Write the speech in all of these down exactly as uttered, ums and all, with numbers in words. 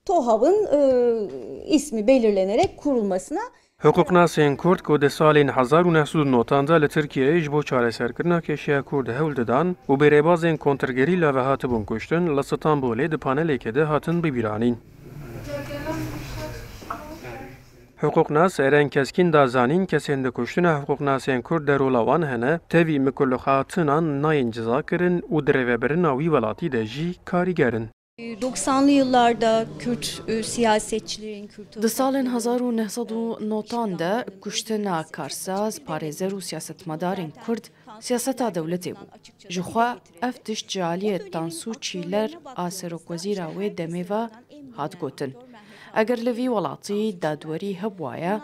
TOHAV'ın e, ismi belirlenerek kurulmasına Hiqûqnasên Kurd ku di salên hezar û neh sed û newid de li Tirkiyeyê ji bo çareserkirina kêşeya Kurd hewl didan û bi rêbazên kontrgerîla ve hatibûn kuştin, li Stenbolê di panelekê de hatin bibîranîn. Hiqûqnas Eren Keskîn da zanîn, kesên di kuştina hiqûqnasên Kurd de rola wan hene, tevî mikulixatinan nayên cizakirin û di rêvebirina wî welatî de jî karîger in. Doksanlı yıllarda Kürt e, siyasetçilerin, Kürt Di salên hezar û neh sed û newid de kuştina karsaz, parêzer û siyasetmedarên Kurd siyaseta dewletê bû. Ji xwe ev tişt ji aliyê Tansu Çiller a serokwezîra wê demê ve hat gotin. Eger li vî welatî dadwerî hebûwaye,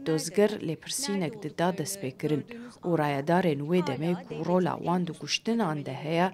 dozger lêpirsînek dida destpêkirin û rayedarên wê demê ku rola wan di kuştinan de heye,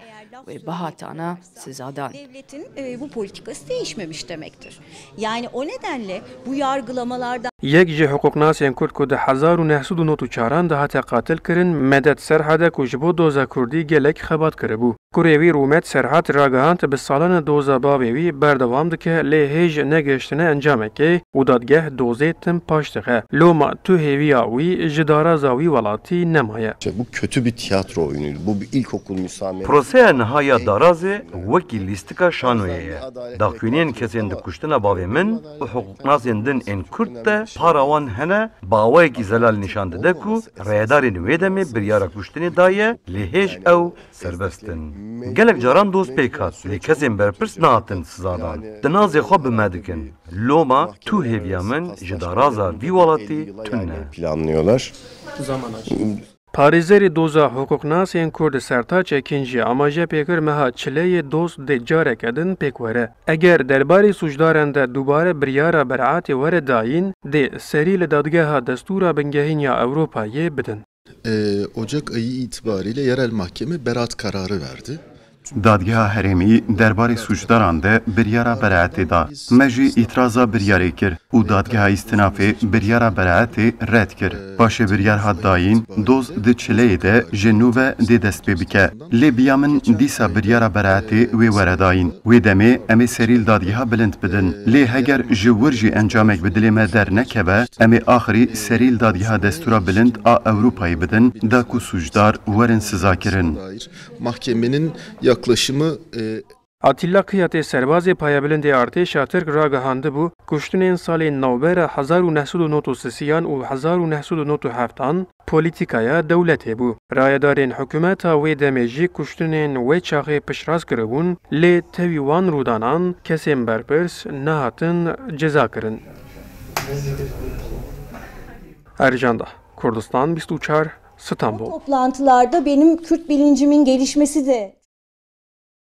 wê bihatana sizadan. Devletin e, bu politikası değişmemiş demektir. Yani o nedenle bu yargılamalardan Yek ji hiqûqnasên Kurd ku di hezar û neh sed û newid û çaran de hate qatil kirin, Medet Serhad e ku ji bo doza Kurdî gelek xebat kiribû. Kurê wî Rûmet Serhad ragihand, bi salan e doza bavê wî berdewam dike, lê hêj negihiştine encamekê û dadgeh dozê tim paş dixe. Loma tu hêviya wî ji daraza wî welatî nemaye. İşte bu kötü bir tiyatro oyunuydu. Bu bir ilkokul müsameresi. Proseya niha ya darazê wekî lîstika şanoyê ye. Daxuyaniyên kesên di kuştina bavê min û hiqûqnasên din ên Kurd de para wan hene, bi awayekî zelal nîşan dide ku rayedarên wê demê biryara kuştinê daye, lê hêj ew serbest in. Gelek caran doz pêk hat, lê kesên berpirs nehatin sizadan. Di nazê xwe bi me dikin. Loma tu hêviya min ji daraza vî welatî tune. Planlıyorlar. Parêzerê doza hiqûqnasên Kurd Sertaç Ekin jî amaje pê kir meha çileyê doz dê careke din pêk were. Eger derbarê sûcdaran de dubare biryara beraetê were dayîn, dê serî li dadgeha destûra bingehîn ya Ewropayê bidin. Ee, Ocak ayı itibariyle yerel mahkeme beraat kararı verdi. Dadgeha Herêmî derbarê sûcdaran de biryara beraetê da. Me jî îtiraza biryarê kir û Dadgeha Îstinafê biryara beraetê red kir. Paşê biryar hat dayîn, doz di çileyê de ji nû ve dê dest pê bike. Lê biya min dîsa biryara beraetê wê were dayîn. Wê demê em ê serî li Dadgeha Bilind bidin. Lê heger ji wir jî encamek bi dilê me dernekeve, em ê axirî serî li Dadgeha Destûra Bilind a Ewropayê bidin, da ku sûcdar werin sizakirin. Mahkemenin yaklaşımı, e, Atilla Kıyatê, serbazê payebilindê artêşa Tirk ragihandibû, kuştinên salên navbera hezar û neh sed û nod û sisiyan û hezar û neh sed û nod û heftan polîtîkaya dewletê bû. Rayedarên hikûmeta wê demê jî kuştinên wê çaxê piştrast kiribûn, lê tevî wan rûdanan kesên berpirs nehatin cezakirin. Ercan Dah, Kurdistan bîst û çar, Stenbol. Toplantılarda benim Kürt bilincimin gelişmesi de